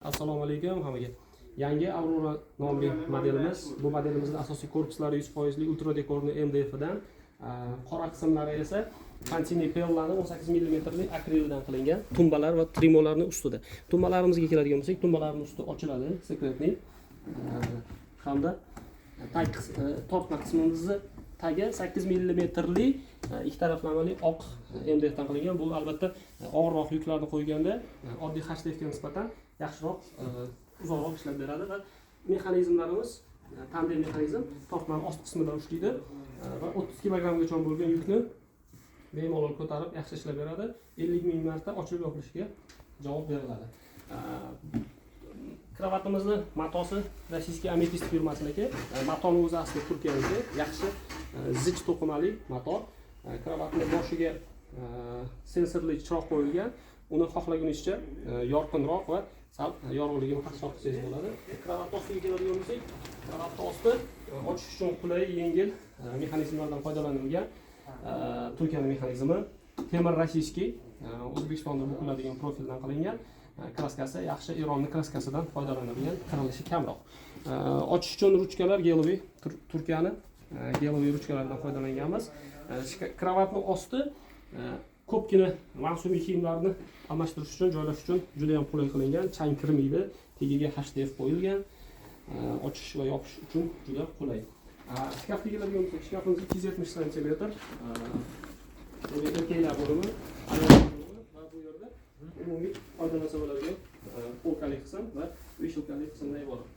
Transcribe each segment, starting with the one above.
Assalomu alaykum hammaga. Yangi Aurora nomli modelimiz. Bu modelimizning asosiy korpuslari 100% ультра декорный MDF dan, qora qismlari esa Pantini Pellani 18 mm akrildan qilingan tumbalar va trimolarning ustida. Tumbalarimizga keladigan bo'lsak, tumbalarning usti ochiladi, секретный. Hamda tag tortma qismimizni tagi 8 mm ikki taraflamali oq MDF dan qilingan. Bu albatta og'irroq yuklarni qo'yganda oddiy HDF ga nisbatan yaxshiroq, uzoqroq ishlab beradi va mexanizmlarimiz tandem mexanizm tortmani ost qismidan ushlaydi va 30 kilogrammgacha bo'lgan yukni bemalol ko'tarib, yaxshi ishlab beradi. 50 ming marta ochilib yopilishiga javob beriladi. Kravatimizni matosi российский Ametist firmasiniki. Matoni o'zi asli Turkiyaniki, yaxshi, zich to'qimali mato. Kravatni boshiga sensorli chiroq qo'yilgan, uni xohlagunizcha yorqinroq va sal yorug'ligini pastroq qilsangiz bo'ladi. Kravatni ostiga keladigan bo'lsak, kravatni osti ochish uchun qulay, yengil mexanizmlardan foydalanilgan. Turkiyani mexanizmi, temir российский, O'zbekistonda bukiladigan profildan qilingan. Краска si yaxshi Eronni краска sidan foydalanilgan, qirilishi kamroq. Ochish uchun ruchkalar гелевый, Turkiyani гелевый ruchkalardan foydalanganmiz. Kravatni osti ko'pgina mavsumiy kiyimlarni almashtirish uchun, joylash uchun juda ham qulay qilingan, chang kirmaydi, tagiga HDF qo'yilgan. Ochish va yopish uchun juda qulay. Shkafga keladigan bo'lsak, shkafimiz 270 santimetr. Erkaklar bo'limi, ayollar bo'limi va bu yerda umumiy foydalansa bo'ladigan полка li qism va вешалка li qismdan iborat.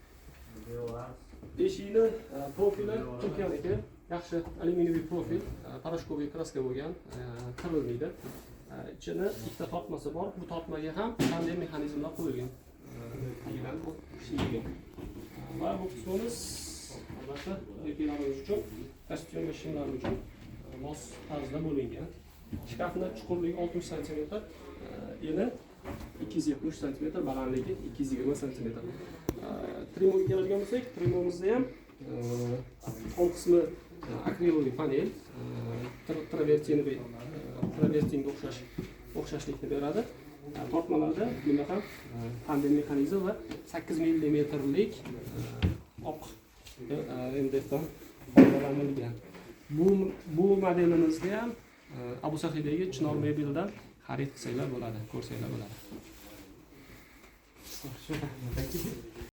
Eshikni profili Turkiyaniki, yaxshi alyuminiy profil, порошковый краска bo'lgan, qirilmaydi. Ichini ikkita tortmasi bor, bu tortmaga ham tandem mexanizmlar qo'yilgan. Tagidan bu ishlaydigan. Va bu qismimiz albatta erkaklarimiz uchun, kostyum va shimlar uchun mos tarzda bo'lingan. Shkafni chuqurligi 60 santimetr, eni 270 santimetr, balandligi 220 santimetr. Trimoga keladigan bo'lsak, trimomizda ham tom qismi акриловый panel, travertinoviy, travertinga o'xshashlikni beradi. Tortmalarda bunda ham tandem mexanizm va 8 millimetrlik oq MDFdan foydalanilgan. Bu modelimizda ham Abu Saxiydagi Chinor mebeldan xarid qilsanglar bo'ladi, ko'rsanglar bo'ladi. Thank you.